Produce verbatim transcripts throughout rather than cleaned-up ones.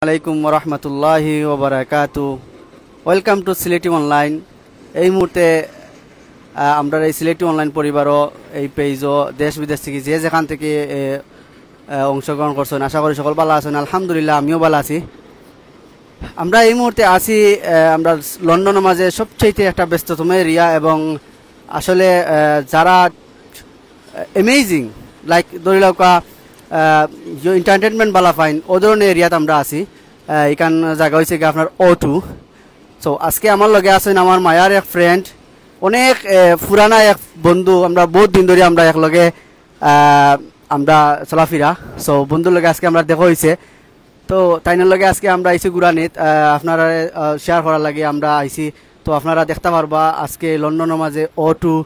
আলাইকুম ওয়া রাহমাতুল্লাহি ওয়া বারাকাতু। Welcome to সিলেটি অনলাইন। এই মুহূর্তে আহ, আমরা এই সিলেটি অনলাইন পরিবারও, এই পেজও দেশ বিদেশ থেকে যে যেখান থেকে এ, আহ, অংশগ্রহণ করছেন, আশা করি সকল ভালো আছেন। আলহামদুলিল্লাহ, আমিও ভালো আছি। আমরা এই মুহূর্তে আছি আহ, আমরা লন্ডনের মাঝে সবচেয়ে একটা ব্যস্ততম এরিয়া, এবং আসলে আহ, যারা অ্যামেজিং, লাইক ধরি লওকা এন্টারটেইনমেন্ট বালা ফাইন, ও ধরনের এরিয়াত আমরা আছি। আহ, এখান জায়গা হয়েছে কি আপনার ও টু। তো আজকে আমার লগে আছেন আমার মায়ার এক ফ্রেন্ড, অনেক আহ, পুরানা এক বন্ধু। আমরা বহুত দিন ধরে আমরা একলগে আহ, আমরা চলাফিরা। সো বন্ধুর লগে আজকে আমরা দেখা হয়েছে। তো তাইনর লগে আজকে আমরা আইছি ঘুরানিত, আহ, আপনারা শেয়ার করার লাগি আমরা আইছি। তো আপনারা দেখতে পারবা আজকে লন্ডনের মাঝে ও টু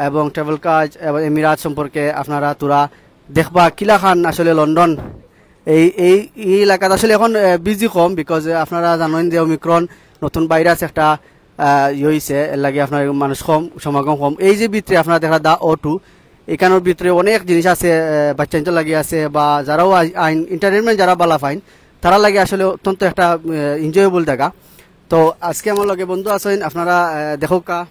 এবং ট্রাভেল কাজ এবং এমিরাত সম্পর্কে আপনারা তোরা দেখবা কিলাখান আসলে লন্ডন। এই এই এই এলাকাত আসলে এখন বিজি কম, বিকজ আপনারা জানেন যে ওমিক্রন নতুন ভাইরাস একটা আহ, ইয়ে হইছে, এর লাগি আপনার মানুষ কম, সমাগম কম। এই যে ভিতরে আপনারা দেখা দা ও টু, এখানোর ভিতরে অনেক জিনিস আছে, আহ, বাচ্চাইন্তর লাগি আছে, বা যারাও আই- আইন এন্টারটেইনমেন্ট যারা বালা ফাইন, তারা লাগে আসলে অত্যন্ত একটা এনজয়েবল জায়গা। তো আজকে আমার লগে বন্ধু আছেন, আপনারা আহ, দেখো কা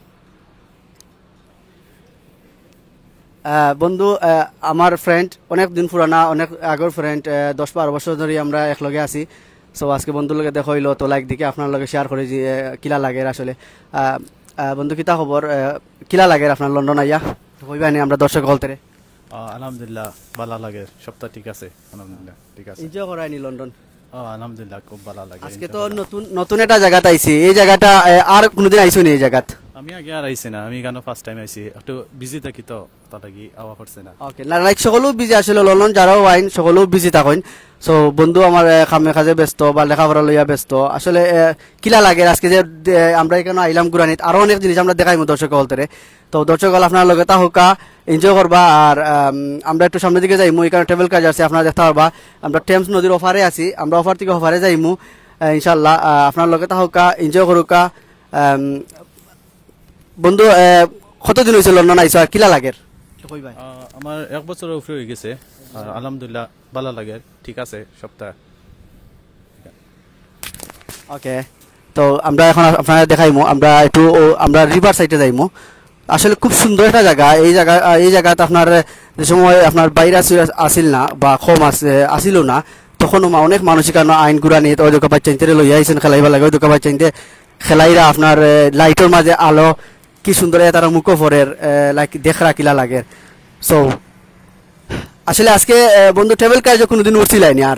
আহ, বন্ধু, আহ, আমার ফ্রেন্ড, অনেক দিন পুরানা, অনেক আগর ফ্রেন্ড, দশ বারো বছর ধরে আমরা একলগে আছি। সো আজকে বন্ধুর লগে দেখা হইলো, তো লাইক দিকে আপনার লগে শেয়ার করে যে আহ, কিলা লাগের আসলে। আহ, আহ, বন্ধু, কিতা খবর? আহ, কিলা লাগের আপনার লন্ডন আইয়া? কইবা নি আমরা দর্শক হকলতরে। আহ, আলহামদুলিল্লাহ, ভালা লাগে, সবটা ঠিক আছে, আলহামদুলিল্লাহ, ঠিক আছে। এনজয় করায়নি লন্ডন? আহ, আলহামদুলিল্লাহ, খুব ভালা লাগে, আজকে enjoy তো করা। নতুন নতুন একটা জায়গাত আইছি, এই জায়গাটা আহ, আর কোনোদিন আইছো নি এই জায়গাত? আমি আগে আর আইছি না, আমি এখানো ফার্স্ট টাইম আইছি, একটু বিজি থাকি তো, তার লাগি আওয়া পড়ছে না। ওকে, না, লাইক সকলেও বিজি আসলে, লন্ডন যারাও আইন সকলেও বিজি থাকইন। সো বন্ধু আমার আহ, কামে কাজে ব্যস্ত বা লেখাপড়া লইয়া ব্যস্ত। আসলে আহ, কিলা লাগে আজকে যে আহ, আমরা এখানো আইলাম ঘুরানিত, আরো অনেক জিনিস আমরা দেখাইমু দর্শক হকলতরে। তো দর্শক হকল আপনারা লগে থাকউক্কা, এনজয় করবা। আর আম, আমরা একটু সামনের দিকে যাইমু, এখানো ট্রাভেল কাজ আছে, আপনারা দেখতে পারবা। আমরা টেমস নদীর ওপারে আছি, আমরা ওপার থেকে ওপারে যাইমু আহ, ইনশাল্লাহ। আহ, আপনারা লগে থাকউক্কা, এনজয় করউক্কা। আম, বন্ধু, আহ, কতদিন হয়েছে লন্ডন আইছো আর কিলা লাগের? একটু কইবায়। আহ, আমার এক বছরের উপরে হয়ে গেছে। আর আলহামদুলিল্লাহ, ভালা লাগে, ঠিক আছে সবটা। ওকে, তো আমরা এখন আপনারা দেখাইমু, আমরা একটু ও, আমরা রিভার সাইডে যাইমু। আসলে খুব সুন্দর একটা জায়গা। এই জায়গা আহ, এই জায়গাত আপনার যে সময় আপনার ভাইরাস আছিল না বা কম আছে, আছিল না, তখন অনেক মানুষ এখানো আইন ঘুরানিত, ওই দেখো বাচ্চাইন্তরে লইয়া আইছেন খেলাইবার লাগি, ওই দেখো বাচ্চাইন্তে খেলাইরা আপনার আহ, লাইটর মাঝে আলো, কি সুন্দর এ তারা মুখো পড়ের, আহ, লাইক দেখরা কিলা লাগের। সো আসলে আজকে আহ, বন্ধু ট্রাভেল কাজে কোনোদিন উঠছিলাইনি আর?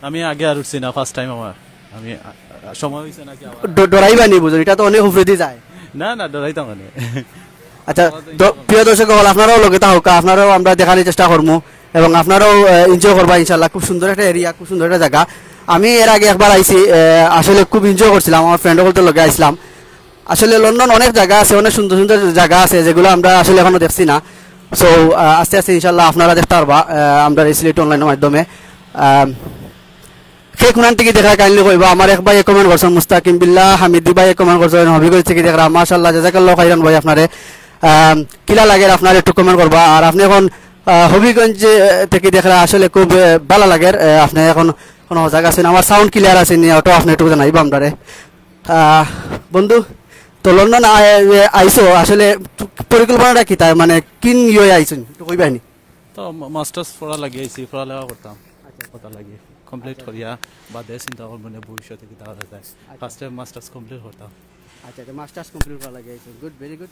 আমি আগে আর উঠছি না, ফার্স্ট টাইম আমার। আমি আ, আ, সময় হইছে নাকি আবার? ড- ডরাইবা নি বুঝুন, এটা তো অনেক উপরেদি যায়। না না, ডরাইতাম মানে। আচ্ছা, দ- প্রিয় দর্শক হকল, আপনারাও লগে থাকউক্কা, আপনারাও আমরা দেখানির চেষ্টা করমু এবং আপনারাও এনজয় করবা ইনশাল্লাহ। খুব সুন্দর একটা এরিয়া, খুব সুন্দর একটা জায়গা। আমি এর আগে একবার আইছি, আহ, আসলে খুব এনজয় করছিলাম, আমার ফ্রেন্ড হকলতর লগে আইছিলাম। আসলে লন্ডন অনেক জায়গা আছে, অনেক সুন্দর সুন্দর জায়গা আছে যেগুলো আমরা আসলে এখনো দেখছি না। সো আস্তে আস্তে ইনশাল্লাহ আপনারা দেখতে পারবা আহ, আমরা এই সিলেটি অনলাইনের মাধ্যমে। আহ, কে কোনান থেকে দেখা কাইন্ডলি কইবা। আমার এক ভাইয়ে কমেন্ট করছেন, মুস্তাকিম বিল্লাহ হামিদি ভাইয়ে কমেন্ট করছেন, হবিগঞ্জ থেকে দেখরা, মাশাআল্লাহ, জাযাকাল্লাহু খাইরান ভাই। আপনারে আহ, কিলা লাগের আপনার একটু কমেন্ট করবা। আর আপনি এখন আহ, হবিগঞ্জ আহ, থেকে দেখরা, আসলে খুব আহ, ভালা লাগের। আহ, আপনি এখন কোনো জায়গা আছেন, আমার সাউন্ড ক্লিয়ার আছে নি, ওটাও আপনি একটু জানাইবা আমরারে। আহ, বন্ধু, তো লন্ডন আই- আইছো, আসলে পরিকল্পনাটা কিতা, মানে কিন ইয়ে আইছেন একটু কইবায়নি? তো মাস্টার্স পড়া লাগি আইছি, পড়ালেখা করতাম, কথা লাগি কমপ্লিট করিয়া বাদে চিন্তা করবো নে ভবিষ্যতে কিতা করা যায়। ফার্স্টে মাস্টার্স কমপ্লিট করতাম। আচ্ছা, তো মাস্টার্স কমপ্লিট করা লাগি আইছেন, good, very good.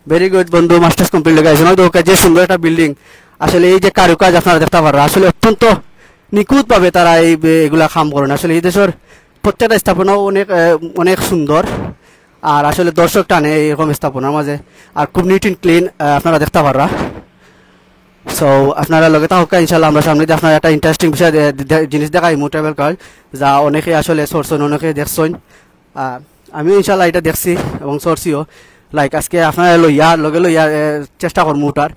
Very good বন্ধু, মাস্টার্স কমপ্লিট লাগি আইছেন। ওই দেখো যে সুন্দর একটা বিল্ডিং, আসলে এই যে কারুকাজ আপনারা দেখতে পাররা, আসলে অত্যন্ত নিখুঁতভাবে তারা এই বে- এগুলা কাম করেন। আসলে এই দেশের প্রত্যেকটা স্থাপনাও অনেক আহ, অনেক সুন্দর, আর আসলে দর্শক টানে এইরকম স্থাপনার মাঝে। আর খুব নিট অ্যান্ড ক্লিন, আপনারা দেখতে পাররা। সো আপনারা লগে থাকউক্কা, ইনশাল্লাহ আমরা সামনে দিয়ে আপনারা একটা ইন্টারেস্টিং বিষয় দে- দে- জিনিস দেখাইমু ট্রাভেল কাজ, যা অনেকে আসলে চড়ছেন, অনেকে দেখছেন। আহ, আমিও ইনশাল্লাহ এটা দেখছি এবং চড়ছিও। লাইক আজকে আপনারা লইয়া লগে লইয়া এ, চেষ্টা করমু উঠার।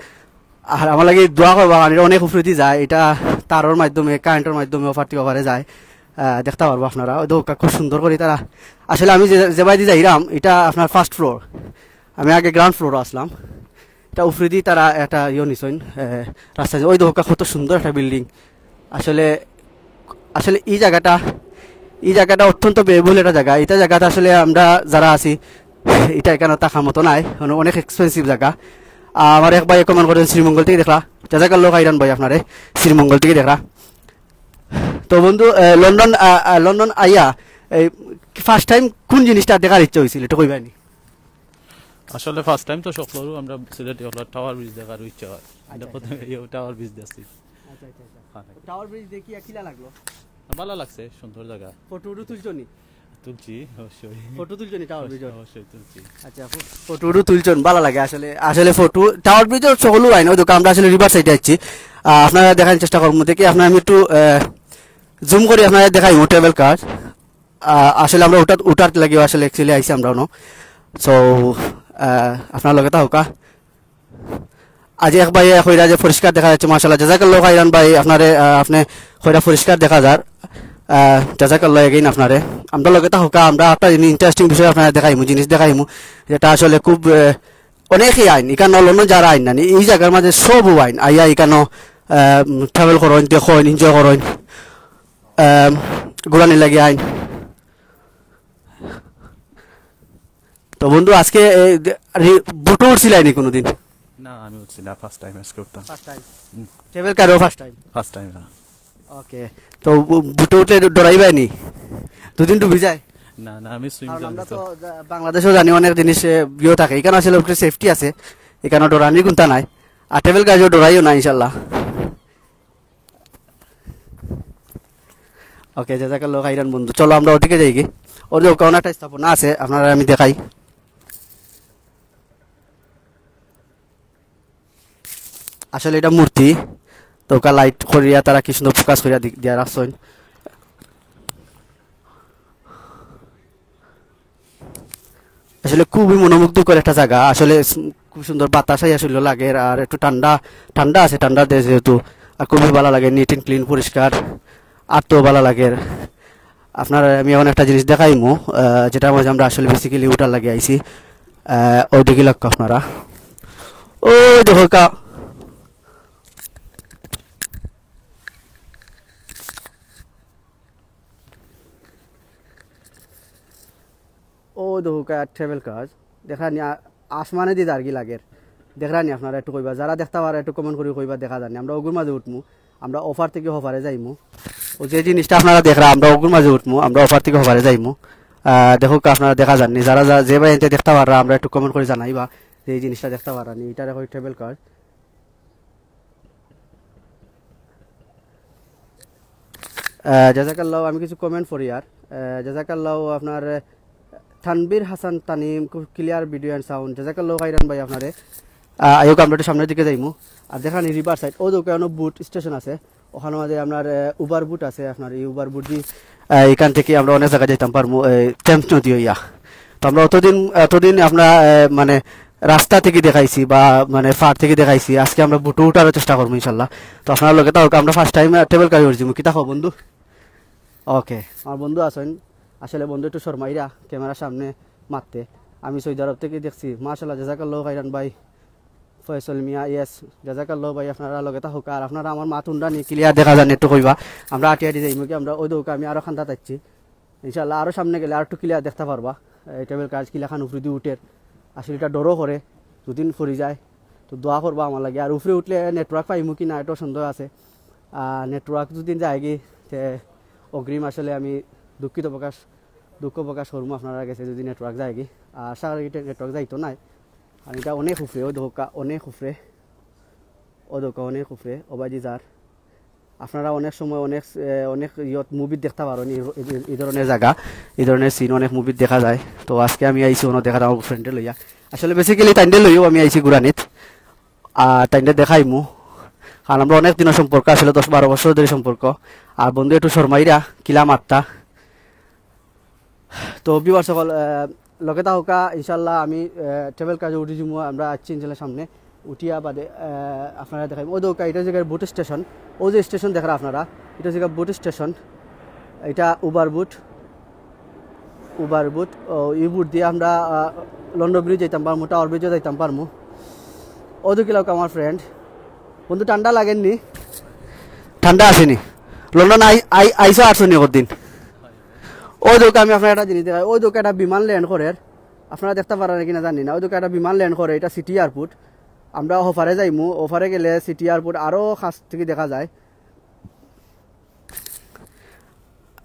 আর আমার লাগি দোয়া করবা, কারণ এটা অনেক উপরেদি যায়, এটা তারর মাধ্যমে, কারেন্টর মাধ্যমে ওপার থেকে ওপারে যায়। আহ, দেখতে পারবো আপনারা, ওই দেখউক্কা খুব সুন্দর করি তারা। আসলে আমি যে যেবাদি যাইরাম, এটা আপনার ফার্স্ট ফ্লোর, আমি আগে গ্রাউন্ড ফ্লোরও আসলাম। এটা উপরেদি তারা একটা ইয়ে নিছইন, আহ, রাস্তা। ওই দেখউক্কা কত সুন্দর একটা বিল্ডিং। আসলে আসলে এই জায়গাটা এই জাগাটা অত্যন্ত ব্যয়বহুল একটা জাগা। এটা জাগাতে আসলে আমরা যারা আছি, এটা এখানে থাকার মতো নাই, মানে অনেক এক্সপেন্সিভ জাগা। আহ, আমার এক ভাইয়ে কমেন্ট করেন শ্রীমঙ্গল থেকে দেখরা, জাজাকাল্লাহ খাইরান ভাই আপনারে, শ্রীমঙ্গল থেকে দেখরা। তো বন্ধু, আহ, লন্ডন, আহ, আহ, লন্ডন আইয়া এই ফার্স্ট টাইম কোন জিনিসটা দেখার ইচ্ছা হয়েছিল, একটু কইবানি? আসলে ফার্স্ট টাইম তো সকলেরও আমরা সিলেটি হলো টাওয়ার ব্রিজ দেখার ইচ্ছা হয়। এটা আচ্ছা, প্রথমে এই টাওয়ার ব্রিজ দেখছি। আচ্ছা, আচ্ছা, আচ্ছা। হ্যাঁ। টাওয়ার ব্রিজ দেখিয়া কিলা লাগলো? ভালো লাগছে, সুন্দর জায়গা। ফটো উটো তুলছো নি? তুলছি, অবশ্যই। ফটো তুলছো নি টাওয়ার ব্রিজর? অবশ্যই তুলছি। আচ্ছা, ফো-, ফটো উটো তুলছো নি? ভালো লাগে আসলে। আসলে ফটো, টাওয়ার ব্রিজর সকলও আইন, ওই দোকান আমরা আসলে রিভার সাইডে আছি। আহ, আপনারা দেখার চেষ্টা করবো দেখি, আপনারা আমি একটু, আহ, জুম করি আপনারা দেখাই ট্রাভেল কার। আহ, আসলে আমরা উঠার, উঠার লাগি আসলে অ্যাকচুয়ালি আইছি আমরা অনো। সো, আহ, আপনার লগে তা হোকা। আজ এক ভাই কইরা যে পরিষ্কার দেখা যাচ্ছে, মাশাআল্লাহ, জাজাকাল্লাহ খাইরান ভাই, আপনারে, আহ, আপনি কইরা পরিষ্কার দেখা যার, আহ, জাজাকাল্লাহ এগেইন আপনারে। আমরা লগে তা হোকা, আমরা একটা ইন্টারেস্টিং বিষয় আপনারা দেখাইমু, জিনিস দেখাইমু, যেটা আসলে খুব, আহ, অনেকেই আইন, এখানে লন্ডন যারা আইন না, এই জায়গার মাঝে সব আইন, আইয়া এখানে, আহ, ট্রাভেল করইন, দেখইন, এনজয় করইন, আহ, ঘুরানি লাগে আইন। তো বন্ধু, আজকে এই যে, রি-, বুটো উঠছিলাইনি কোনোদিন? না, আমি উঠছি না, ফার্স্ট টাইম আজকে উঠতাম। First time? হুম। ট্রাভেল কারও ফার্স্ট টাইম? ফার্স্ট টাইম, হ্যাঁ। ওকে, তো বু-, বুটো উঠলে ডরাইবায়নি? দুদিন ডুবি যায়? না, না, আমি সুইম কারণ জানি আমরা তো। তো জা-, বাংলাদেশেও জানি অনেক জিনিস, এ, ইয়েও থাকে, এখানে আসলে একটু সেফটি আছে, এখানে ডরানির কুন্তা নাই। আর ট্রাভেল কারও ডরাইও না ইনশাল্লাহ। ওকে, জাজাকাল্লাহ খাইরান বন্ধু। চলো আমরা ওদিকে যাই কি? ওর যে ওখানে একটা স্থাপনা আছে, আপনারা আমি দেখাই। আসলে এটা মূর্তি, তো ওকা লাইট করিয়া তারা কি সুন্দর ফোকাস করিয়া দি-, দিয়া রাখছইন। আসলে খুবই মনোমুগ্ধকর একটা জায়গা। আসলে স-, খুব সুন্দর বাতাস আইয়া শরীরও লাগে, আর একটু ঠান্ডা, ঠান্ডা আছে, ঠান্ডা দেশ যেহেতু, আর খুবই ভালো লাগে, নিট অ্যান্ড ক্লিন, পরিষ্কার, আর তো ভালো লাগে। আপনার আমি এখন একটা জিনিস দেখাইমু, আহ, যেটার মাঝে আমরা আসলে বেসিক্যালি উঠার লাগে আইছি। আহ, ওই দেখি লাগতো আপনারা, ওই দেখো কা, ও দেখো কা ট্রাভেল কার, দেখরা নি আ-, আসমানে দি দারগি লাগের। দেখরা নি আপনারা একটু কইবা, যারা দেখতা পারো একটু কমেন্ট করি কইবা দেখা যানি। আমরা ওগুর মাঝে উঠমু, আমরা অফার থেকে হফারে যাইমু। ও যে জিনিসটা আপনারা দেখরা, আমরা ওগুর মাঝে উঠমু, আমরা অফার থেকে হফারে যাইমু। আহ, দেখো কা আপনারা দেখা যাননি, যারা যা-, যে ভাই এনতে দেখতা পাররা, আমরা একটু কমেন্ট করে জানাইবা যে এই জিনিসটা দেখতা পাররা নি, এটা দেখো ট্রাভেল কার। আহ, জাজাকাল্লাহ, আমি কিছু কমেন্ট পড়ি আর। আহ, জাজাকাল্লাহ আপনার, আহ, তানভীর হাসান তানিম, খুব ক্লিয়ার ভিডিও অ্যান্ড সাউন্ড। জাজাকাল্লাহ খাইরান ভাই আপনারে। আহ, আইউক আমরা একটু সামনের দিকে যাইমু। আর দেখা নি রিভার সাইড, ও দোকানো বুট স্টেশন আছে, ওখানে মাঝে আপনার, আহ, উবার বুট আছে, আপনার এই উবার বুট দি, আহ, এখান থেকে আমরা অনেক জায়গা যাইতাম পারমু, এই টেমস নদী হইয়া। তো আমরা অতদিন, অতদিন আমরা, আহ, মানে রাস্তা থেকে দেখাইছি বা মানে ফার থেকে দেখাইছি, আজকে আমরা বুটো উঠার চেষ্টা করবো ইনশাল্লাহ। তো আপনারা লগে থাকউক, আমরা ফার্স্ট টাইম ট্রাভেল কারি করছি, কিতা কও বন্ধু? ওকে, আমার বন্ধু আছেন, আসলে বন্ধু একটু শর্মাইরা ক্যামেরার সামনে মাততে। আমি সৌদি আরব থেকে দেখছি, মাশাল্লাহ, জাজাকাল্লাহ খাইরান ভাই, ফয়সল মিয়া, ইয়েস, জাজাকাল্লাহ ভাই, আপনারা লগে থাকউক। আর আপনারা আমার মাত হুনরা নি, ক্লিয়ার দেখা যার নি একটু কইবা, আমরা আটি আটি যাইমু কি, আমরা ওই দৌকা আমি আরো খান্দা থাকছি। ইনশাআল্লাহ আরো সামনে গেলে আর একটু ক্লিয়ার দেখতা পারবা। এই ট্রাভেল কার কিলাখান উপরেদি উঠের। আসলে এটা ডরও করে, দুদিন পড়ি যায়। তো দোয়া করবা আমার লাগি। আর উপরে উঠলে নেটওয়ার্ক পাইমু কি না, এটাও সন্দেহ আছে। আর নেটওয়ার্ক যদি যায়গি, তে অগ্রিম আসলে আমি দুঃখিত প্রকাশ, দুঃখ প্রকাশ করমু আপনারা গেছে যদি নেটওয়ার্ক যায়গি। আর আশা করি এটা নেটওয়ার্ক যাইতো নাই। আর এটা অনেক উপরে, ও দোকা অনেক উপরে, ও দোকা অনেক উপরে, ও বাজি যার। আপনারা অনেক সময় অনেক, এ, অনেক ইয়ত মুভিত দেখতা পারইন, এই, এই, এই ধরনের জাগা, এই ধরনের সিন অনেক মুভিত দেখা যায়। তো আজকে আমি আইছি অনো দেখাত আমার ফ্রেন্ডরে লইয়া। আসলে বেসিক্যালি তাইনরে লইয়াউ আমি আইছি ঘুরানিত। আর তাইনরে দেখাইমু। কারণ আমরা অনেক দিনর সম্পর্ক, আসলে দশ বারো বছর ধরি সম্পর্ক। আর বন্ধু একটু শর্মাইরা, কিলা মাততা। তো ভিউয়ার্স সকল, আহ, লগে থাকউক্কা, ইনশাআল্লাহ আমি, আহ, ট্রাভেল কারে উঠি যিমু, আমরা আছি ইনশাআল্লাহ সামনে উঠিয়া বাদে, আহ, আপনারা দেখাইমু। ও দোকা, এটা জায়গার বুট স্টেশন, ও যে স্টেশন দেখরা আপনারা, এটা জায়গা বুট স্টেশন, এটা উবার বুট, উবার বুট, ও, ই বুট দিয়া আমরা, আহ, লন্ডন ব্রিজ যাইতাম পারমু, টাওয়ার ব্রিজও যাইতাম পারমু। ও দোকা কিলাউক আমার ফ্রেন্ড, বন্ধু ঠান্ডা লাগের নি? ঠান্ডা আছে নি? লন্ডন আই-, আই-, আইছো আটছো নি কদিন? ওই দেখো, আমি আপনারে একটা জিনিস দেখাই। ওই দেখো, একটা বিমান ল্যান্ড করের। আপনারা দেখতা পাররা নাকি না জানি না। ওই দেখো, একটা বিমান ল্যান্ড করের, ইটা সিটি এয়ারপোর্ট। আমরা ওপারে যাইমু, ওপারে গেলে সিটি এয়ারপোর্ট আরো কাছ থাকি দেখা যায়।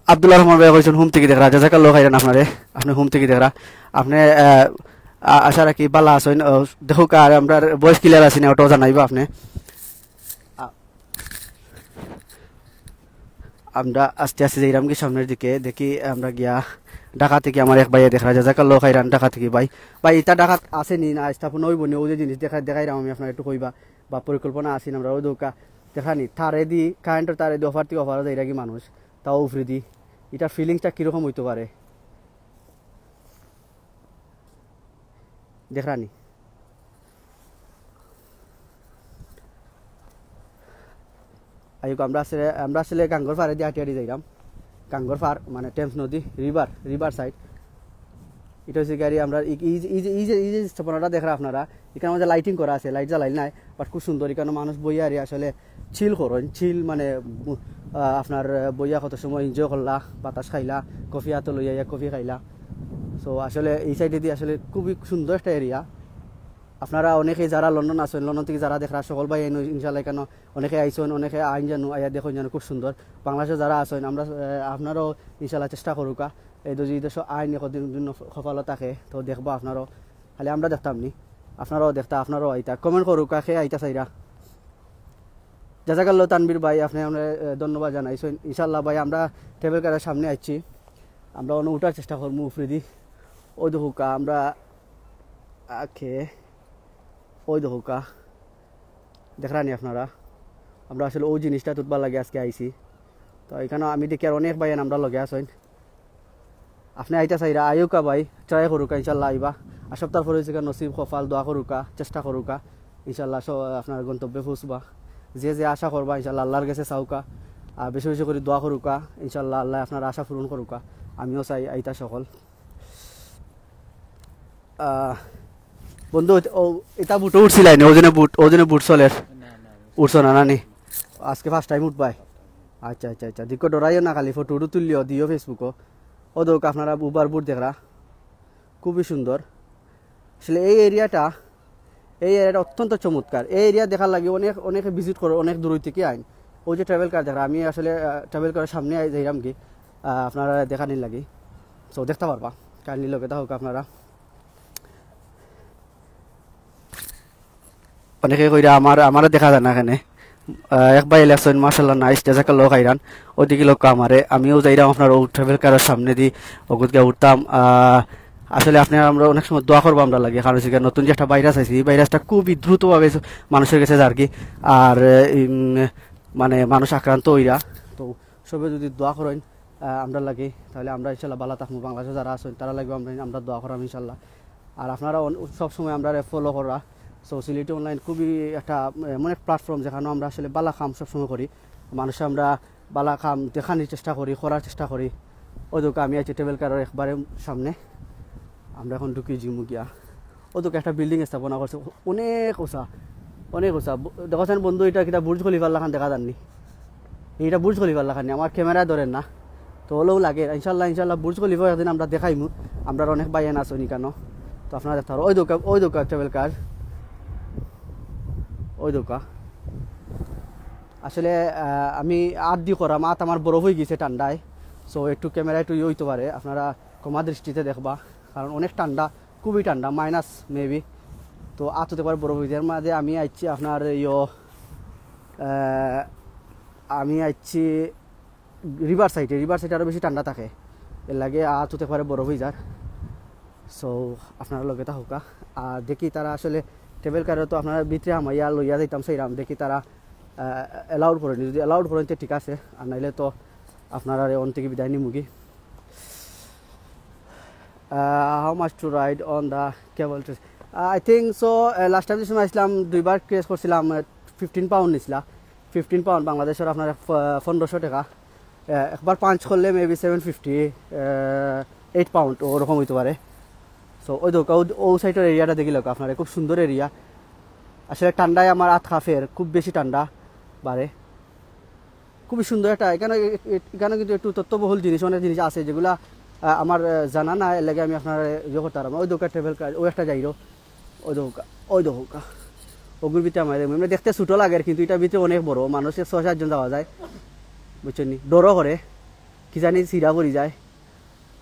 আব্দুল্লাহ রহমান ভাই কইছইন হুম থাকি দেখরা, জাজাকাল্লাহ খাইরান আপনারে, আপনে হুম থাকি দেখরা। আপনে, আহ, আ-, আশা রাখি ভালা আছইন। আহ, দেখউক্কা, আর আমরার ভয়েস ক্লিয়ার আছে নি, ওটাও জানাইবা আপনে। আ-, আমরা আস্তে আস্তে যাইরাম কি সামনের দিকে, দেখি আমরা গিয়া ঢাকা থাকি আমার এক ভাইয়ে দেখরা, জাজাকাল্লাহ খাইরান ঢাকা থাকি ভাই। ভাই, ইটা ঢাকাত আছে নি না স্থাপন অইবো নি, অউ যে জিনিস দেখা-, দেখাইরাম আমি আপনারে, একটু কইবা বা পরিকল্পনা আছে নি আমরা অউ দেখউক্কা দেখরা নি, তারেদি, কারেন্টর তারেদি ওপার থাকি ওপারো যাইরা কি মানুষ, তাও উফরেদি। ইটার ফিলিংসটা কিরকম অইতো পারে? দেখরা নি। আইউক্কা, আমরা আসলে, আমরা আসলে গাঙ্গর পাড়েদি আটি আটি যাইরাম। গাঙ্গর পাড় মানে টেমস নদী, রিভার, রিভার সাইড। ইটা অইছে গাড়ি আমরা ই-, ই-, ই-, ই-, ই-, ই স্থাপনাটা দেখরা আপনারা, ইখানর মাঝে লাইটিং করা আছে, লাইট জ্বালাইল নাই, বাট খুব সুন্দর। ইখানো মানুষ বইয়া আর আসলে চিল করইন, চিল মানে, আহ, আপনার, আহ, বইয়া কত সময় এনজয় করলা, বাতাস খাইলা, কফি আতো লইয়া ইয়া কফি খাইলা। সো আসলে ই সাইডেদি আসলে খুবই সুন্দর একটা এরিয়া। আপনারা অনেকেই যারা লন্ডন আছইন, লন্ডন থাকি যারা দেখরা, সকল ভাই আইন ইনশাল্লাহ ইখানো অনেকে আইছইন, অনেকে আইন জানু, আইয়া দেখইন জানু, খুব সুন্দর। বাংলাদেশো যারা আছইন, আমরা, আহ, আপনারাও ইনশাল্লাহ চেষ্টা করউক্কা। এই যদি দেশো আইন একদিন দুদিন কপালো থাকে, তো দেখবা আপনারাও। খালি আমরা দেখতাম নি, আপনারাও দেখতা, আপনারাও আইতা। কমেন্ট করউক্কা, কে আইতা চাইরা। জাজাকাল্লাহ তানভীর ভাই, আপনে আমরারে, আহ, ধন্যবাদ জানাইছইন। ইনশাল্লাহ ভাই, আমরা ট্রাভেল কারের সামনে আইছি, আমরা অনো উঠার চেষ্টা করমু উফরেদি। ওই দেখউক্কা, আমরা, আখে, ওই দেখউক্কা, দেখরা নি আপনারা, আমরা আসলে অউ জিনিসটা তুলবার লাগি আজকে আইছি। তো ইখানো আমি দেখি আর অনেক ভাইয়াইন আমরার লগে আছইন। আপনে আইতা চাইরা, আইউক্কা ভাই, ট্রাই করউক্কা, ইনশাল্লাহ আইবা। আর সপ্তাহ পরে হইছে গিয়া নসিব, কপাল, দোয়া করউক্কা, চেষ্টা করউক্কা, ইনশাল্লাহ স-, আপনার গন্তব্যে পৌঁছবা। যে যে আশা করবা, ইনশাল্লাহ আল্লাহর গেছে চাউক্কা, আর বেশি বেশি করি দোয়া করউক্কা, ইনশাল্লাহ আল্লায় আপনার আশা পূরণ করউক্কা। আমিও চাই আইতা সকল। আহ, বন্ধু, ও, ইটা বুটো উঠছিলায় নি? ওজনে বুট, ওজনে বুট চলের? না, না, আমি উঠছো না, না নি? আজকে ফার্স্ট টাইম উঠবায়? আচ্ছা, আচ্ছা, আচ্ছা। দেখো, ডরাইও না, খালি ফটো উটো তুলিও, দিও ফেসবুকো। ও দেখউক্কা, আপনারা উবার বুট দেখরা, খুবই সুন্দর। আসলে এই এরিয়াটা, এই এরিয়াটা অত্যন্ত চমৎকার। এই এরিয়া দেখার লাগি অনেক, অনেকে ভিজিট করে, অনেক দূর থাকি আইন। ওই যে ট্রাভেল কার দেখরা, আমি আসলে, আহ, ট্রাভেল কারের সামনে আই-, যাইরাম কি, আহ, আপনারারে দেখানির লাগি। সো দেখতা পারবা, কাইন্ডলি লগে থাকউক্কা আপনারা। অনেকে কইরা আমার, আমারে দেখা যায় না কেনে। আহ, এক ভাইয়ে লেখছইন, "মাশাআল্লাহ, নাইস, জাজাকাল্লাহ খাইরান।" ওদিকে লোক আমারে, আমিও যাইরাম আপনার অউ ট্রাভেল কারের সামনেদি, অগুত গিয়া উঠতাম। আহ, আসলে আপনে আমরা অনেক সময় দোয়া করবা আমরার লাগি, কারণ হচ্ছে গিয়া নতুন যে একটা ভাইরাস আইছে, এই ভাইরাসটা খুবই দ্রুতভাবে মানুষের গেছে যার কি। আর, উম, মানে মানুষ আক্রান্ত অইরা, তো সবে যদি দোয়া করইন, আহ, আমরার লাগি, তাহলে আমরা ইনশাল্লাহ ভালা থাকমু। বাংলাদেশো যারা আছইন, তারার লাগিও আমরা, আমরা দোয়া করাম ইনশাল্লাহ। আর আপনারা অন-, সব সময় আমরারে ফলো কররা। সো সিলেটি অনলাইন খুবই একটা, আহ, এমন এক প্ল্যাটফর্ম, যেখানো আমরা আসলে ভালা কাম সব সময় করি। মানুষরে আমরা ভালা কাম দেখানির চেষ্টা করি, করার চেষ্টা করি। ওই দেখউক্কা, আমি আছি ট্রাভেল কারের একবারে সামনে। আমরা এখন ঢুকি যিমু গিয়া। ও তো একটা বিল্ডিং স্থাপনা করছে, অনেক উঁচা, অনেক উঁচা। ব-, দেখো চাইন বন্ধু, ইটা কিতা বুর্জ খলিফার লাখান দেখা যার নি? ইটা বুর্জ খলিফার লাখান নি, আমার ক্যামেরায় ধরের না, তো অউলাউ লাগে। ইনশাল্লাহ, ইনশাল্লাহ বুর্জ খলিফা একদিন আমরা দেখাইমু, আমরার অনেক ভাইয়াইন আছইন ইখানো, তো আপনারা দেখতা পারবা। ওই দেখউক্কা, ওই দেখউক্কা ট্রাভেল কার, ওই দেখউক্কা। আসলে, আহ, আমি আত দি করাম, আত আমার বরফ অইগেছে ঠান্ডায়, সো একটু ক্যামেরা একটু ইয়ে অইতো পারে, আপনারা ক্ষমা দৃষ্টিতে দেখবা, কারণ অনেক ঠান্ডা, খুবই ঠান্ডা, মাইনাস মেবি। তো আত অইতে পারে বরফ অইগেছে। এর মাঝে আমি আইছি আপনার ইয়ো, আহ, আমি আইছি রিভার সাইডে, রিভার সাইডে আরও বেশি ঠান্ডা থাকে, এর লাগি আত অইতে পারে বরফ অইযার। সো আপনারা লগে থাকউক্কা। আর দেখি তারা আসলে ট্রাভেল কারে তো আপনারা ভিতরে হামাইয়া লইয়া যাইতাম চাইরাম, দেখি তারা, আহ, অ্যালাউড করইন নি, যদি অ্যালাউড করইন তে ঠিক আছে, আর নাইলে তো আপনারারে অন থাকি বিদায় নিমুগি। Uh, how much to ride on the cable train? Uh, I think so, uh, last time যে সময় আইছলাম, দুইবার ক্রস করছিলাম, uh, ফিফটিন পাউন্ড নিছলা। ফিফটিন পাউন্ড বাংলাদেশর আপনার, আহ, পনেরোশো টাকা। আহ, একবার পাঞ্চ করলে মেবি সেভেন ফিফটি, আহ, এইট পাউন্ড ওরকম অইতো পারে। সো ওই দেখউক্কা, ও, ও সাইডর এরিয়াটা দেখিলাউক্কা আপনারা, খুব সুন্দর এরিয়া। আসলে ঠান্ডায় আমার আত কাঁপের, খুব বেশি ঠান্ডা বাড়ে। খুবই সুন্দর একটা, ইখানো, এ-, এ-, ইখানো কিন্তু একটু তথ্যবহুল জিনিস, অনেক জিনিস আছে যেগুলা আহ, আমার, আহ, জানা না, এর লাগি আমি আপনারে ইয়ে করতাম পারতাম না। ওই দেখউক্কা ট্রাভেল কার, ওই একটা যাইরো, ওই দেখউক্কা, ওই দেখউক্কা, ওগুর ভিতরে আমার, মানে, দেখতে ছোট লাগে, কিন্তু ইটার ভিতরে অনেক বড়, মানুষে ছয় সাতজন যাওয়া যায়, বুঝছইন নি? ডরও করে, কি জানি ছিড়া পড়ি যায়।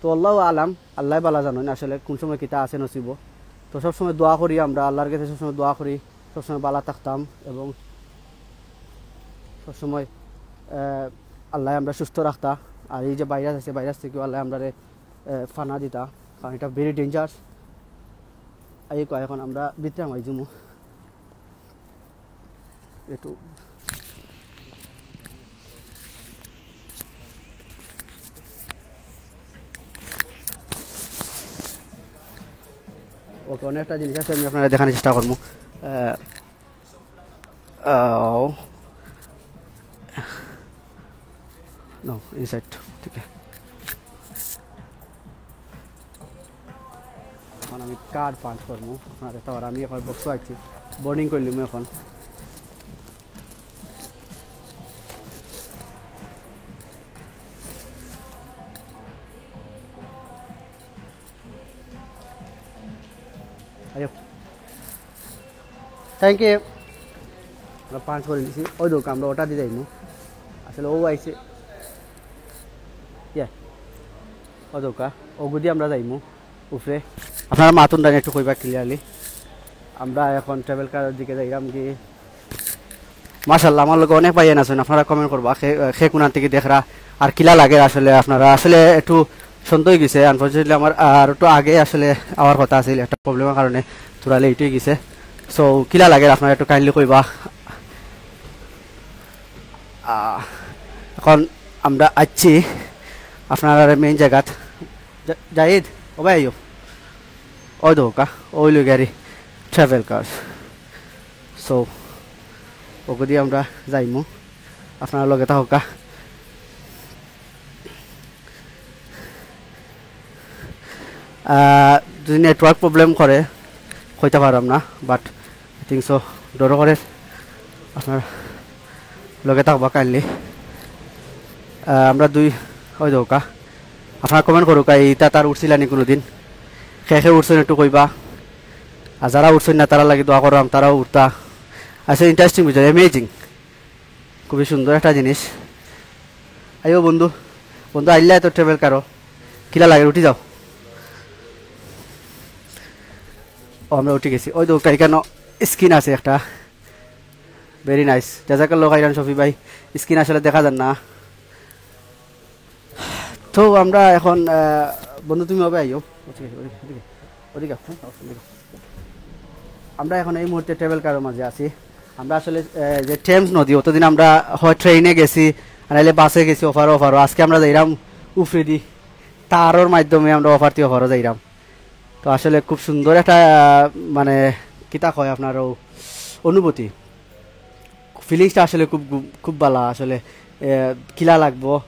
তো আল্লাহু আলাম, আল্লায় বালা জানইন আসলে কোন সময় কিতা আছে নসিবো। তো সবসময় দোয়া করি আমরা, আল্লাহর কাছে সবসময় দোয়া করি, সবসময় বালা থাকতাম এবং সবসময়, আহ, আল্লায় আমরা সুস্থ রাখতা। আর এই যে ভাইরাস আছে, ভাইরাস থাকিও আল্লায় আমরারে, আহ, ফানা দিতা, কারণ ইটা very dangerous। এই কয় এখন আমরা ভিতরে হামাই যিমু। একটু ওকে, অনেকটা জিনিস আছে, আমি আপনারে দেখানোর চেষ্টা করমু। আহ, আহ, no, inside, ঠিক আছে। এখন আমি কার্ড পাঞ্চ করমু, আপনারা দেখতা পাররা, আমি এখন বক্স আছি, বোর্ডিং করলিমু এখন। আইও। Thank you। আমরা পাঞ্চ করি দিছি, ওই দেখউক্কা, আমরা ওটা দি যাইমু। আসলে ও আইছে, ইয়া, ওই দেখউক্কা, ওগুদি আমরা যাইমু উপরে। আপনারা মাতুন ডাইন একটু কইবা clearly। আমরা এখন ট্রাভেল কারর দিকে যাইরাম কি? মাশাআল্লাহ, আমার লগে অনেক ভাইয়াইন আছইন, আপনারা কমেন্ট করবা, খে, খে কুনান থাকি দেখরা, আর কিলা লাগের আসলে আপনারা। আসলে একটু সন্দেহ অই গেছে, unfortunately আমার আর একটু আগে আসলে আওয়ার কথা আছিল, একটা প্রবলেমর কারণে থুড়া লেট অই গেছে। So, কিলা লাগের আপনারা একটু কাইন্ডলি কইবা। আহ, এখন আমরা আইছি আপনারার মেইন জাগাত। জা-, জাহিদ, ও ভাই আইও। ওই দেখউক্কা, ওই লই গাড়ি, ট্রাভেল কার। So, ওগুদি আমরা যাইমু, আপনারা লগে থাকউক্কা। আহ, যদি নেটওয়ার্ক প্রবলেম করে, কইতাম পাররাম না, but I think so, ডরও করে। আপনারা লগে থাকবা কাইন্ডলি। আহ, আমরা দুই, ওই দেখউক্কা, আপনারা কমেন্ট করউক্কা, ইতা তার উঠছিলা নি কুনুদিন? খে খে উঠছইন একটু কইবা। আর যারা উঠছইন না, তারার লাগি দোয়া কররাম, তারাও উঠতা। আসলে ইন্টারেস্টিং বিষয়, অ্যামেজিং। খুবই সুন্দর একটা জিনিস। আইও বন্ধু, বন্ধু আইলা তো ট্রাভেল কারো, কিলা লাগে, উঠি যাও। ও, আমরা উঠি গেছি। ওই দেখউক্কা, এখানো স্ক্রিন আছে একটা, ভেরি নাইস। জাজাকাল্লাহ খাইরান শফি ভাই, স্ক্রিন আসলে দেখা যার না। তো আমরা এখন, আহ, বন্ধু তুমি হবে আইও। ওদিকে, ওদিকে, ওদিকে। ওদিকে, হ্যাঁ, ওদিকে। আমরা এখন এই মুহূর্তে ট্রাভেল কারর মাঝে আছি। আমরা আসলে, আহ, যে টেমস নদী, অতদিন আমরা হয় ট্রেনে গেছি, আর নাইলে বাসে গেছি, ওপারো ওপারো। আজকে আমরা যাইরাম উফরেদি, তারর মাধ্যমে আমরা ওপারতি ওপারো যাইরাম। তো আসলে খুব সুন্দর একটা, আহ, মানে, কিতা কয় আপনার ও অনুভূতি। ফিলিংসটা আসলে খুব গু-, খুব বালা আসলে। এ, কিলা লাগবো?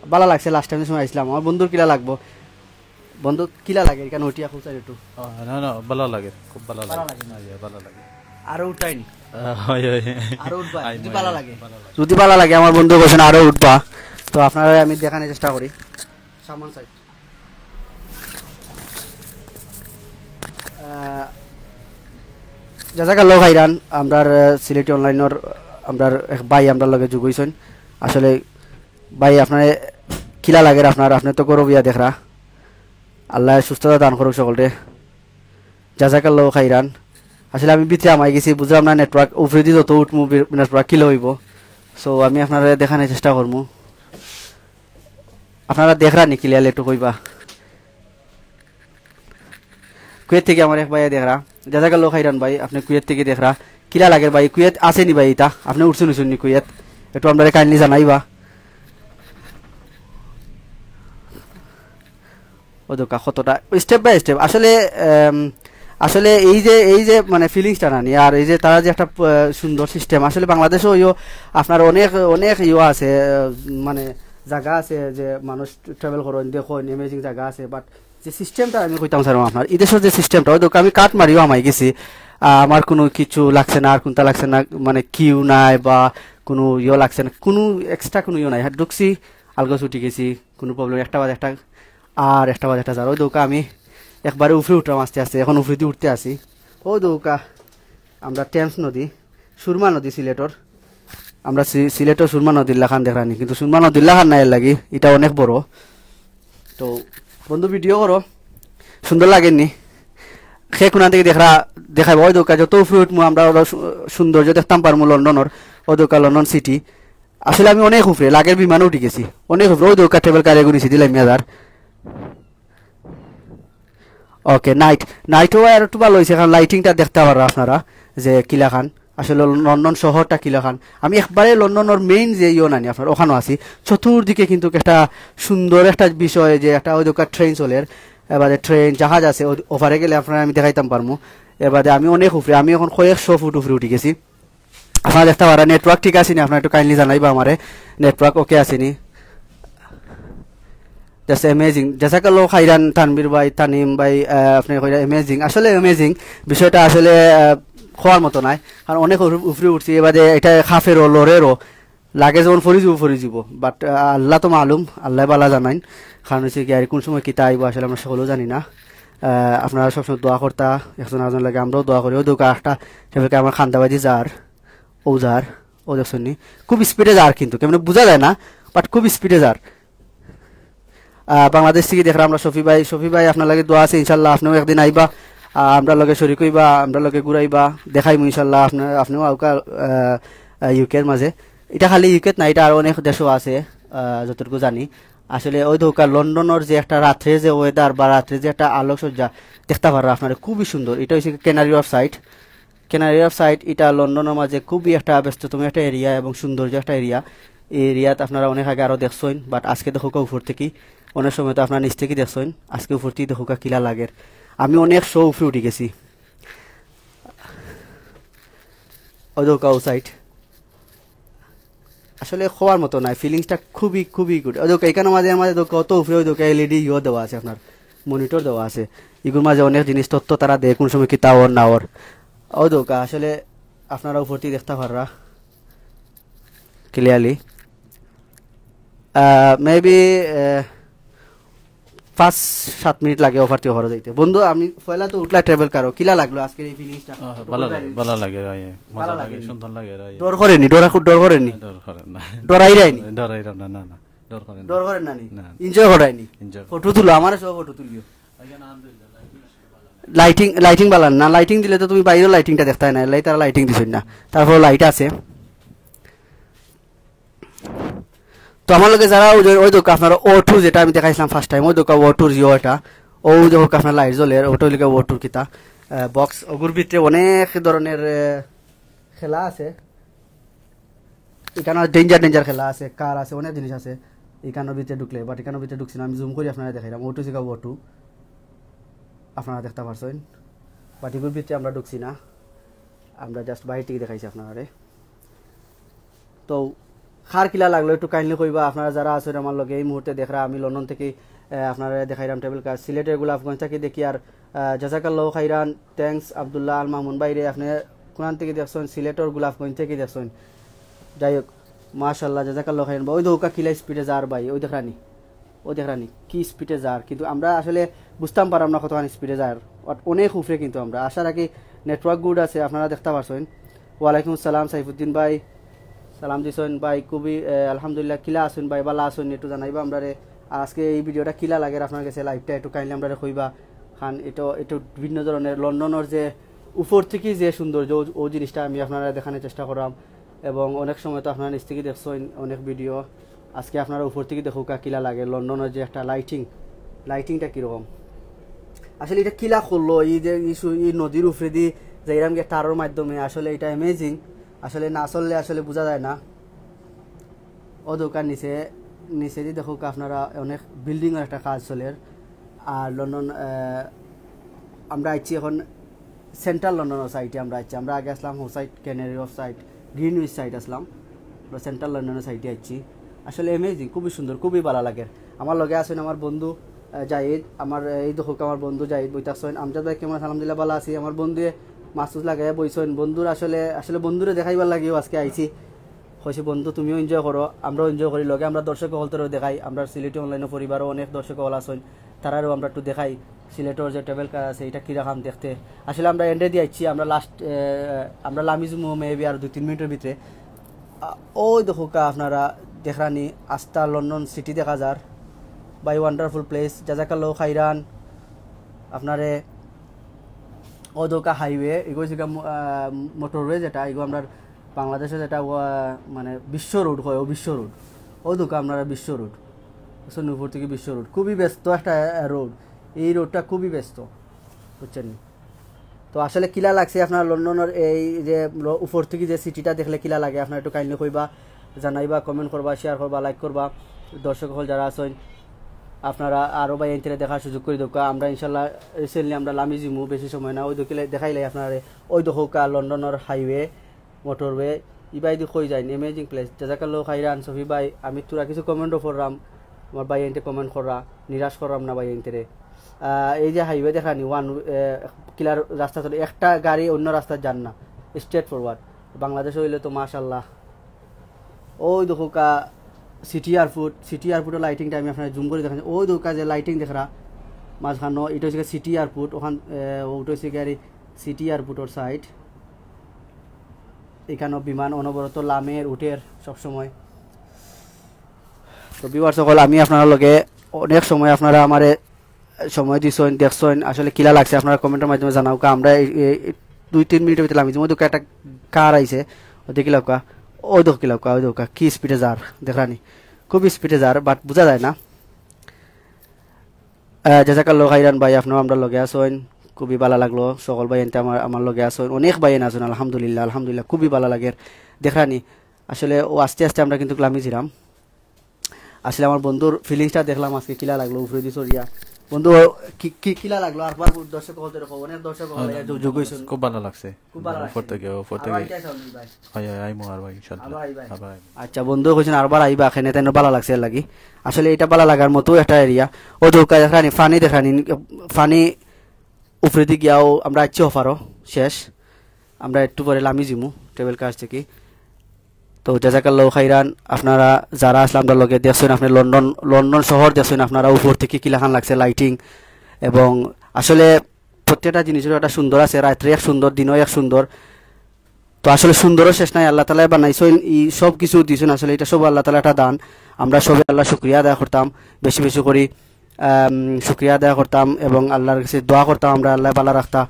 বালা লাগছে, লাস্ট টাইম সময় আইছিলাম। আমার বন্ধুর কিলা লাগবো? বন্ধু কিলা লাগে এখানে উঠিয়া খুব চাই একটু? আহ, না, না, বালা লাগে, খুব বালা বালা লাগে। লাগে না? হ্যাঁ, ইয়া, বালা লাগে। আরো উঠাই নি? আহ, হয়, হয়। আরো উঠবা? আই, যদি ময়, বালা লাগে। বালা লাগে। যদি বালা লাগে, আমার বন্ধু কইছেন আরো উঠবা। তো আপনারা আমি দেখানোর চেষ্টা করি। সামান সাইড। আহ, জাজাকাল্লাহ খাইরান, আমরার, আহ, সিলেটি অনলাইনর আমরার এক ভাই আমরার লগে যোগ হইছইন। আসলে ভাই, আপনারে কিলা লাগের আপনার, আপনি তো গৌরবিয়া দেখরা। আল্লাহ সুস্থতা দান করুক সকলরে। জাজাকাল্লাহ খাইরান। আসলে আমি ভিতরে হামাই গেছি, বুঝলাম না নেটওয়ার্ক, উপরেদি যত উঠমু বি-, নেটওয়ার্ক কিলা হইব। So আমি আপনারে দেখানোর চেষ্টা করমু। আপনারা দেখরা নি ক্লিয়ারলি একটু কইবা। কুয়েত থেকে আমার এক ভাই দেখরা, জাজাকাল্লাহ খাইরান ভাই, আপনি কুয়েত থেকে দেখরা। কিলা লাগের ভাই, কুয়েত আছে নি ভাই ইতা? আপনি উঠছইন, উঠছইন নি কুয়েত? একটু আপনারা কাইন্ডলি জানাইবা। ও দোকা কতটা step by step। আসলে, এম, আসলে এই যে, এই যে মানে ফিলিংসটা নানি, আর এই যে তারা যে একটা, আহ, সুন্দর সিস্টেম, আসলে বাংলাদেশও ওইও আপনার অনেক, অনেক ইয়ে আছে, আহ, মানে জাগা আছে যে মানুষ ট্রাভেল করেন, দেখেন, অ্যামেজিং জাগা আছে, but যে সিস্টেমটা আমি কইতাম স্যার আপনার, এই দেশের যে সিস্টেমটা, ওই দোকা আমি কাট মারিও হামাই গেছি, আহ, আমার কোনো কিছু লাগছে না, আর কোনটা লাগছে না, মানে কিউ নাই বা কোনো ইয়ে লাগছে না, কোনো এক্সট্রা কোনো ইয়ে নাই। হ্যাঁ, ঢুকছি, আলগা ছুটি গেছি, কোনো প্রবলেম, একটা বাজে একটা। আর একটা বাজে একটা যার। ওই দৌকা আমি একবারে উপরে উঠলাম আস্তে আস্তে, এখন উপরেদি উঠতে আছি। ওই দৌকা আমরা টেমস নদী, সুরমা নদী সিলেটর, আমরা সি-, সিলেটর সুরমা নদীর লাখান দেখরানি, কিন্তু সুরমা নদীর লাখান না, এর লাগি ইটা অনেক বড়। তো বন্ধু, ভিডিও করো, সুন্দর লাগেনি? সে কোনা থাকি দেখরা, দেখাইবা। ওই দৌকা যত উপরে উঠমু আমরা, ওরা সু-, সৌন্দর্য দেখতাম পারমু লন্ডনর। ওই দৌকা লন্ডন সিটি। আসলে আমি অনেক উপরে, লাগের বিমানে উঠি গেছি, অনেক উপরে। ওই দৌকা ট্রাভেল কারে গুনিছি দিলাই মেজার। ওকে, নাইট, নাইটও আর একটু ভালো হয়েছে, কারণ লাইটিংটা দেখতে পাররা আপনারা যে কিলাখান, আসলে লন্ডন শহরটা কিলাখান। আমি একবারে লন্ডনর মেইন যে ইয়ে নানি আপনার ওখানে আছি। চতুর্দিকে কিন্তু একটা সুন্দর একটা বিষয়, যে একটা ওই দৌকা ট্রেন চলের, এবারে ট্রেন জাহাজ আছে, ও-, ওপারে গেলে আপনারা আমি দেখাইতাম পারমু। এবারে আমি অনেক উপরে, আমি এখন কয়েকশো ফুট উপরে উঠি গেছি। আপনারা দেখতে পাররা নেটওয়ার্ক ঠিক আছে নি, আপনারা একটু কাইন্ডলি জানাইবা আমারে নেটওয়ার্ক ওকে আছে নি। Just amazing. জাজাকাল্লাহ খাইরান তানভীর ভাই, তানিম ভাই, আহ, আপনি কইরা অ্যামেজিং, আসলে অ্যামেজিং। বিষয়টা আসলে, আহ, খোয়ার মতো নাই, কারণ অনেক উপরে, উপরে উঠছি। এবারে এটা খাফেরও, লড়েরও, লাগে যেমন ফরি যাব, ফরি যাব। বাট আল্লাহ তো মালুম, আল্লাহ বালা জানাইন। কারণ হচ্ছে কি আর কোন সময় কিতা আইব, আসলে আমরা সকলেও জানি না। আহ, আপনারা সবসময় দোয়া করতা, একজন আরেকজন লাগে, আমরাও দোয়া করি। ওই দৌকা একটা সেবাকে আমার খান্দাবাজি যার, ও যার, ও দেখছেন নি? খুব স্পিডে যার, কিন্তু কেমন বুঝা যায় না, বাট খুব স্পিডে যার। আহ, বাংলাদেশ থাকি দেখরা আমরা শফি ভাই, শফি ভাই আপনার লাগি দোয়া আছে, ইনশাল্লাহ আপনিও একদিন আইবা, আহ, আমরা লগে শরিক হইবা, আমরা লগে ঘুরাইবা, দেখাইমু ইনশাল্লাহ। আপনি, আপনিও আউকা, আহ, আহ, ইউকের মাঝে, এটা খালি ইউকেত না, এটা আরো অনেক দেশও আছে, আহ, যতটুকু জানি। আসলে ওই দৌকা লন্ডনর যে একটা রাত্রে যে ওয়েদার বা রাত্রে যে একটা আলোকসজ্জা দেখতে পাররা আপনারা, খুবই সুন্দর। এটা হচ্ছে Canary Wharf site. Canary Wharf site এটা লন্ডনর মাঝে খুবই একটা ব্যস্ততম একটা এরিয়া এবং সৌন্দর্য একটা এরিয়া। এই এরিয়াত আপনারা অনেক আগে আরো দেখছইন, বাট আজকে দেখউক্কা উপর থাকি, অনেক সময় তো আপনারা নিচ থাকি দেখছইন, আজকে উপর থাকি দেখউক্কা কিলা লাগের। আমি অনেক শো উপরে উঠি গেছি। ওই দেখউক্কা ও সাইট, আসলে খোয়ার মতো নাই, ফিলিংসটা খুবই, খুবই গুড। ওই দেখউক্কা এখানে মাঝে মাঝে দেখউক্কা কত উপরে, ওই দেখউক্কা এলইডি ইয়ে দেওয়া আছে, আপনার মনিটর দেওয়া আছে, এগুর মাঝে অনেক জিনিস তথ্য তারা দেয়, কোন সময় কিতা অর না অর। ওই দেখউক্কা আসলে আপনারা উপর থাকি দেখতে পাররা ক্লিয়ারলি। মেবি পাঁচ সাত মিনিট লাগে ওপার থাকি ওপারে যাইতে। বন্ধু, আমি পয়লা তো উঠলা ট্রাভেল কারো, কিলা লাগলো আজকের এই ফিলিংসটা? আহ, ভালা লাগে, ভালা লাগে, ভাই। মজা ভালা লাগে, লাগে। সুন্দর লাগে, ভাই। ডর করেনি? ডর, ডর করেনি? ডর করে না। ডরাইরায়নি? ডরাইরাম না, না, না। ডর করে না। ডর করেন না নি? না। এনজয় করায়নি? এনজয়। ফটো তুলো, আমার সব ফটো তুলিও। লাইটিং, লাইটিং বালা না, লাইটিং দিলে তো তুমি বাইরের লাইটিংটা দেখতায় না, এলাই তারা লাইটিং দিছইন না। তারপর লাইট আছে। তো আমার লগে যারা ওই যে, ওই দেখউক্কা আপনারা ও টু যেটা আমি দেখাইছিলাম ফার্স্ট টাইম, ওই দেখউক্কা ও টুর ইয়ে এটা, ও দেখউক্কা আপনার লাইট জ্বলের, ওটা হইলে ও টুর কিতা, আহ, বক্স, ওগুর ভিতরে অনেক ধরনের, আহ, খেলা আছে। এখানে ডেঞ্জার ডেঞ্জার খেলা আছে, কার আছে, অনেক জিনিস আছে। এখানোর ভিতরে ঢুকলে, বাট এখানোর ভিতরে ঢুকছি না, আমি জুম করি আপনারা দেখাইলাম, ও টু সিকা ও টু, আপনারা দেখতে পারছইন। বাট এগুর ভিতরে আমরা ঢুকছি না, আমরা জাস্ট বাইরে থাকি দেখাইছি আপনারারে। তো কার কিলা লাগলো একটু কাইন্ডলি কইবা। আপনারা যারা আছেন আমার লগে এই মুহূর্তে দেখরা, আমি লন্ডন থাকি, আহ, আপনারা দেখাইলাম ট্রাভেল কার, সিলেটের গোলাপগঞ্জ থাকি দেখি। আর, আহ, জাজাকাল্লাহ খাইরান, থ্যাঙ্কস আব্দুল্লাহ আল মামুন ভাইরে, আপনি কোনান থাকি দেখছইন? সিলেটর গোলাপগঞ্জ থাকি দেখছইন। যাই হোক, মাশাআল্লাহ, জাজাকাল্লাহ খাইরান। ওই দেখউক্কা কিলা স্পিডে যার ভাই, ওই দেখরানি, ওই দেখরানি কি স্পিডে যার, কিন্তু আমরা আসলে বুঝতাম পারাম না কতখানি স্পিডে যার। বাট অনেক উপরে কিন্তু আমরা। আশা রাখি নেটওয়ার্ক গুড আছে, আপনারা দেখতে পারছইন। ওয়ালাইকুম আসসালাম সাইফুদ্দিন ভাই, সালাম দিছইন ভাই। খুবই, আহ, আলহামদুলিল্লাহ, কিলা আছইন ভাই, বালা আছইন, একটু জানাইবা আমরারে। আর আজকে এই ভিডিওটা কিলা লাগের আপনার কাছে, লাইভটা একটু কাইন্ডলি আমরারে কইবা। কারণ এটা একটু ভিন্ন ধরনের, লন্ডনর যে উপর থাকি যে সৌন্দর্য, ও, ও জিনিসটা আমি আপনারারে দেখানোর চেষ্টা করলাম। এবং অনেক সময় তো আপনারা নিচ থাকি দেখছইন অনেক ভিডিও, আজকে আপনারা উপর থাকি দেখউক্কা কিলা লাগে লন্ডনর যে একটা লাইটিং, লাইটিংটা কিরকম। আসলে এটা কিলা করলো, এই যে এই সু-, এই নদীর উপরেদি যাইরাম গিয়া তারর মাধ্যমে, আসলে এটা অ্যামেজিং। আসলে না চললে আসলে বুঝা যায় না। ও দেখউক্কা নিচে, নিচেদি দেখউক্কা আপনারা অনেক বিল্ডিংর একটা কাজ চলের। আর লন্ডন, আহ, আমরা আইছি এখন সেন্ট্রাল লন্ডনর সাইডে আমরা আইছি। আমরা আগে আসলাম হো side, Canary Wharf side, Greenwich side আসলাম। আমরা সেন্ট্রাল লন্ডনর সাইডে আইছি। আসলে অ্যামেজিং, খুবই সুন্দর, খুবই বালা লাগের। আমার লগে আছইন আমার বন্ধু, আহ, জাহিদ। আমার, আহ, এই দেখউক্কা আমার বন্ধু জাহিদ বইতা আছইন। আমজাদ ভাই কেমন আছইন? আলহামদুলিল্লাহ বালা আছি। আমার বন্ধুয়ে মাসুদ লাগাইয়া বইছইন। বন্ধুর আসলে, আসলে বন্ধুরে দেখাইবার লাগিও আজকে আইছি। কইছি, "বন্ধু, তুমিও এনজয় করো, আমরাও এনজয় করি, লগে আমরা দর্শক অকলতরেও দেখাই।" আমরার সিলেটি অনলাইন পরিবারও অনেক দর্শক অকল আছইন। তারারও আমরা একটু দেখাই সিলেটর যে ট্রাভেল কার আছে, এটা কিরকম দেখতে। আসলে আমরা এন্ডে দিয়ে আইছি, আমরা লাস্ট, আমরা লামি যাইমু মেবি আর দুই তিন মিনিটর ভিতরে। আ, ওই দেখউক্কা আপনারা দেখরানি আস্তা লন্ডন সিটি দেখা যার। ভাই, ওয়ান্ডারফুল প্লেস, জাজাকাল্লাহ খাইরান। আপনারে ও দেখউক্কা হাইওয়ে, এগো হইছে গিয়া ম-, আহ, মোটরওয়ে যেটা, এগো আমরা বাংলাদেশে যেটা ও, আহ, মানে বিশ্ব রোড হয়, ও বিশ্ব রোড। ও দেখউক্কা আপনারা বিশ্ব রোড, সন্নিপুর থেকে বিশ্ব রোড, খুবই ব্যস্ত একটা, আহ, রোড। এই রোডটা খুবই ব্যস্ত, বুঝছেন নি? তো আসলে কিলা লাগছে আপনার লন্ডনের এই যে ল-, উপর থেকে যে সিটিটা দেখলে কিলা লাগে, আপনারা একটু কাইন্ডলি কইবা, জানাইবা, কমেন্ট করবা, শেয়ার করবা, লাইক করবা। দর্শক হল যারা আছেন, আপনারা আরও ভাই এনতে দেখার সুযোগ করি দেউক্কা। আমরা ইনশাল্লাহ রিসেন্টলি আমরা লামি যাইমু, বেশি সময় না, ওই দেখিলে দেখাইলাই আপনারা। ওই দেখউক্কা লন্ডনের হাইওয়ে, মোটরওয়ে, ইবাইদি কই যাইন, অ্যামেজিং প্লেস। জাজাকাল্লাহ খাইরান সফি ভাই, আমি তোরা কিছু কমেন্টও পড়রাম, আমার ভাই এনতে কমেন্ট কররা, নিরাশ কররাম না ভাই এনতে রে। আহ, এই যে হাইওয়ে দেখানি, ওয়ান, আহ, কিলার রাস্তা চলে, একটা গাড়ি অন্য রাস্তা যার না, স্ট্রেট ফরওয়ার্ড। বাংলাদেশ হইলে তো মাশাল্লাহ। ওই দেখউক্কা সিটি এয়ারপোর্ট, সিটি এয়ারপোর্টের লাইটিংটা আমি আপনারা জুম করে দেখাচ্ছি। ওই দেখউক্কা যে লাইটিং দেখরা মাঝখানো, এটা হচ্ছে সিটি এয়ারপোর্ট, ওখান, আহ, ওটা হচ্ছে গিয়া সিটি এয়ারপোর্টের সাইড। এখানো বিমান অনবরত লামের, উঠের সবসময়। তো ভিউয়ার্স সকল, আমি আপনারা লগে অনেক সময় আপনারা আমারে সময় দিছইন, দেখছইন, আসলে কিলা লাগছে আপনারা কমেন্টের মাধ্যমে জানাউক্কা। আমরা এই, এই, এই দুই তিন মিনিটর ভিতরে লামি যাইমু। ওই দেখউক্কা একটা কার আইছে, ওই দেখিলাউক্কা, ওই দেখো কিলাউক্কা, ওই দেখউক্কা কি স্পিডে যার, দেখরানি, খুব স্পিডে যার, বাট বুঝা যায় না। আহ, জাজাকাল্লাহ খাইরান ভাই, আপনেও আমরার লগে আছইন, খুবই ভালা লাগলো। সকল ভাই এনতে আমার, আমার লগে আছইন, অনেক ভাই এন আছইন, আলহামদুলিল্লাহ, আলহামদুলিল্লাহ, খুবই ভালা লাগের। দেখরানি, আসলে ও আস্তে আস্তে আমরা কিন্তু লামি যিরাম। আসলে আমার বন্ধুর ফিলিংসটা দেখলাম আজকে, কিলা লাগলো উপরেদি চড়িয়া। বন্ধু, কি, কি, কিলা লাগলো? আরবার দর্শক হকলরে কও, অনেক দর্শক হকল আইয়া যোগ, যোগ অইছইন। খুব ভালা লাগছে। খুব ভালা উপর লাগছে। থেকে, উপর আরো থেকে। আইতে চাও নি ভাই? হয়, হয়, আইমু আর ভাই, ইনশাআল্লাহ। আরো আইবায়? আবার আইমু। আচ্ছা, বন্ধু কইছইন আরবার আইবা, এখানে তাইন ভালা লাগছে এর লাগি। আসলে এটা ভালা লাগার মতো একটা এরিয়া। ও দেখউক্কা দেখরানি, পানি দেখরানি, পানি উপরেদি গিয়াও আমরা আইছি অফারও শেষ। আমরা একটু পরে লামি যিমু ট্রাভেল কার থাকি। তো জাজাকাল্লাহ খাইরান, আপনারা যারা আছলা আমরার লগে দেখছইন, আপনে লন্ডন, লন্ডন শহর দেখছইন, আপনারা উপর থাকি কিলাখান লাগছে লাইটিং, এবং আসলে প্রত্যেকটা জিনিসের একটা সুন্দর আছে, রাত্রে এক সুন্দর, দিনও এক সুন্দর। তো আসলে সুন্দরও শেষ নাই, আল্লাহ তাআলায় বানাইছইন, ই সব কিছু দিছইন, আসলে এটা সব আল্লাহ তাআলার একটা দান। আমরা সবে আল্লাহর শুকরিয়া আদায় করতাম বেশি বেশি করি, আম, শুকরিয়া আদায় করতাম এবং আল্লাহর কাছে দোয়া করতাম আমরা আল্লাহ ভালা রাখতা।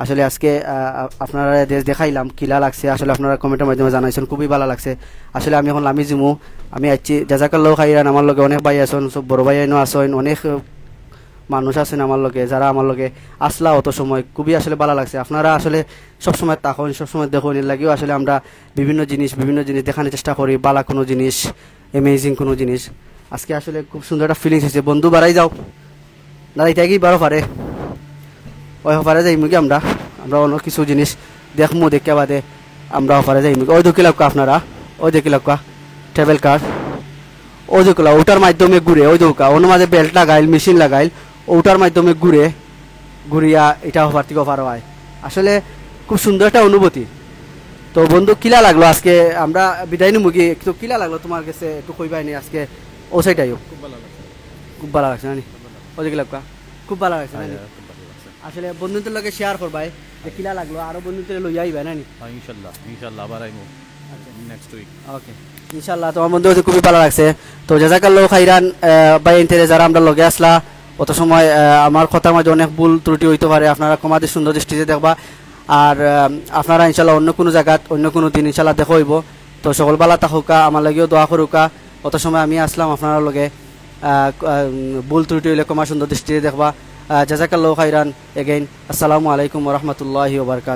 আসলে আজকে, আ, আ, আপনারারে দেশ দেখাইলাম, কিলা লাগছে, আসলে আপনারা কমেন্টের মাধ্যমে জানাইছইন, খুবই ভালা লাগছে। আসলে আমি এখন লামি যিমু, আমি আইছি, জাজাকাল্লাহ খাইরান, আমার লগে অনেক ভাই আছইন, সব বড় ভাই আইনও আছইন, অনেক মানুষ আছইন আমার লগে, যারা আমার লগে আছলা অত সময়, খুবই আসলে ভালা লাগছে। আপনারা আসলে সবসময় থাকইন, সবসময় দেখইন, এর লাগিও আসলে আমরা বিভিন্ন জিনিস, বিভিন্ন জিনিস দেখানোর চেষ্টা করি, ভালা কোনো জিনিস, অ্যামেজিং কোনো জিনিস। আজকে আসলে খুব সুন্দর একটা ফিলিংস অইছে। বন্ধু, বাড়াই যাও, দাঁড়াই থাকি বারো পারে, ওই পারে যাইমুগি আমরা, আমরা অন্য কিছু জিনিস দেখমু, দেখিয়া বাদে আমরা ওপারে যাইমু। ওই দেখিলাউক্কা আপনারা, ওই দেখিলাউক্কা ট্রাভেল কার, ওই দেখলা ওটার মাধ্যমে ঘুরে, ওই দেখউক্কা, ওর মাঝে বেল্ট লাগাইল, মেশিন লাগাইল, ওটার মাধ্যমে ঘুরে, ঘুরিয়া এটা ওপার থেকে ওপার হয়। আসলে খুব সুন্দর একটা অনুভূতি। তো বন্ধু, কিলা লাগলো আজকে? আমরা বিদায় নিমুগি, তো কিলা লাগলো তোমার কাছে একটু কইবায় নি আজকে? ও সাইডাইও। খুব ভালা লাগছে। খুব ভালা লাগছে না নি? ওই দেখিলাউক্কা, খুব ভালা লাগছে না নি? হ্যাঁ, খুব ভালা লাগছে। আসলে বন্ধুদের লগে শেয়ার করবায় যে কিলা লাগলো, আরো বন্ধুদের লইয়া আইবায় না নি? হ্যাঁ, ইনশাল্লাহ, ইনশাল্লাহ আবার আইমু আচ্ছা। Next week. ওকে, ইনশাল্লাহ তোমার বন্ধু হইতে খুবই ভালা লাগছে। তো জাজাকাল্লাহ খাইরান, আহ, ভাই এনতে যারা আমরার লগে আছলা অত সময়, আহ, আমার কথার মাঝে অনেক ভুল ত্রুটি হইতে পারে, আপনারা ক্ষমা দৃ-, সুন্দর দৃষ্টিতে দেখবা। আর, আহ, আপনারা ইনশাল্লাহ অন্য কোনো জাগাত অন্য কোনো দিন ইনশাল্লাহ দেখা হইব। তো সকল ভালা থাকউক্কা, আমার লাগিও দোয়া করউক্কা। অত সময় আমি আছলাম আপনারার লগে, আহ, আহ, ভুল ত্রুটি হইলে ক্ষমা সুন্দর দৃষ্টিতে দেখবা। আহ, জাজাকাল্লাহ খাইরান। Again, আসসালামু আলাইকুম ওয়া রাহমাতুল্লাহি ওয়া বারাকাতুহু।